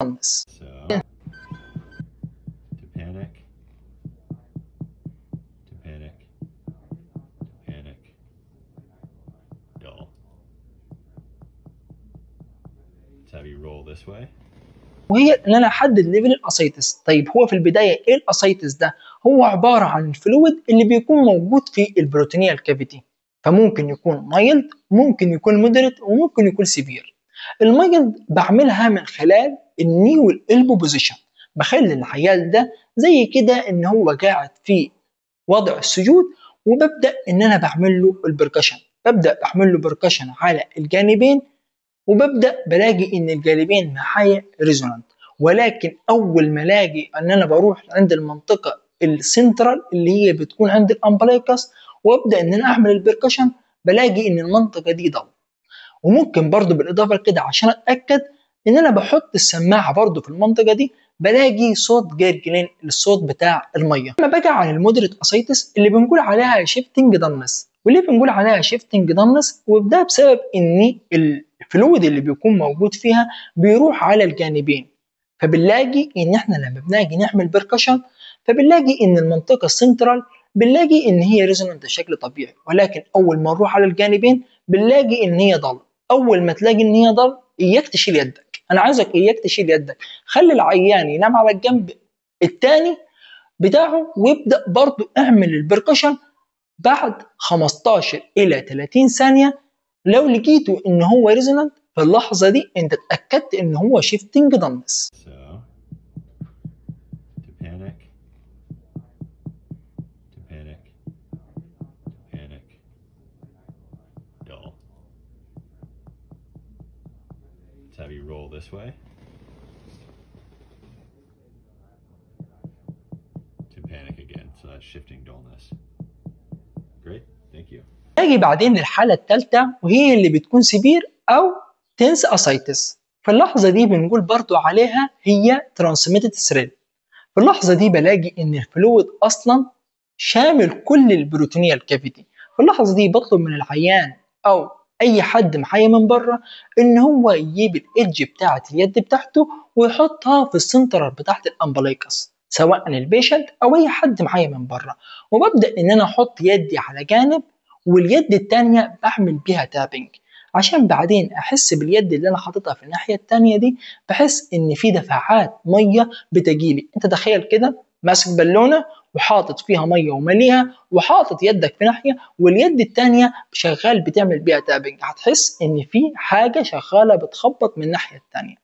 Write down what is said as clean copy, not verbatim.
dullness. So, tympanic, tympanic, tympanic, dull. Let's have you roll this way. وهي ان انا احدد level ال ascites. طيب هو في البداية ايه ال ascites ده؟ هو عبارة عن ال fluid اللي بيكون موجود في ال peritoneal cavity، فممكن يكون mild، ممكن يكون moderate، وممكن يكون severe. ال mild بعملها من خلال ال knee وال elbow position، بخلي العيان ده زي كده ان هو قاعد في وضع السجود، وببدا ان انا بعمل له ال percussion، ببدا بعمل له percussion على الجانبين، وببدا بلاقي ان الجانبين معايا resonant. ولكن اول ما الاقي ان انا بروح عند المنطقة السنترال اللي هي بتكون عند ال umbilicus وابدا ان انا اعمل ال percussion، بلاقي ان المنطقة دي dull. وممكن برضو بالاضافة لكده عشان اتاكد ان انا بحط السماعة برضو في المنطقة دي، بلاقي صوت gurgling، الصوت بتاع الميه. اما باجي على ال moderate ascites اللي بنقول عليها shifting dullness، واللي بنقول عليها shifting dullness وده بسبب ان ال fluid اللي بيكون موجود فيها بيروح على الجانبين، فبنلاقي ان احنا لما بنيجي نعمل percussion فبنلاقي ان المنطقة السنترال بنلاقي ان هي resonant بشكل طبيعي، ولكن اول ما نروح على الجانبين بنلاقي ان هي dull. اول ما تلاقي ان هي dull اياك تشيل يدك، انا عايزك اياك تشيل يدك، خلي العيان ينام على الجنب الثاني بتاعه، وابدا برضو اعمل ال percussion بعد 15 الى 30 ثانية. لو لقيته ان هو resonant في اللحظة دي انت اتاكدت ان هو shifting dullness. So, tympanic, tympanic, tympanic, dull. Let's have you roll this way. Tympanic again, so that's shifting dullness. Great, thank you. نيجي بعدين للحالة الثالثة وهي اللي بتكون severe أو tense ascites. في اللحظة دي بنقول برضو عليها هي transmitted thrill. في اللحظة دي بلاقي إن ال fluid أصلا شامل كل ال peritoneal cavity. في اللحظة دي بطلب من العيان أو أي حد معايا من بره إن هو يجيب ال edge بتاعة اليد بتاعته ويحطها في السنترال بتاعة ال umbilicus، سواء ال patient أو أي حد معايا من بره، وببدأ إن أنا أحط يدي على جانب واليد التانية بعمل بيها tapping، عشان بعدين احس باليد اللي انا حاططها في الناحية التانية دي، بحس ان في دفعات مية بتجيلي. انت تخيل كده ماسك بالونه وحاطط فيها مية ومليها، وحاطط يدك في ناحية واليد التانية شغال بتعمل بيها tapping، هتحس ان في حاجة شغالة بتخبط من الناحية التانية.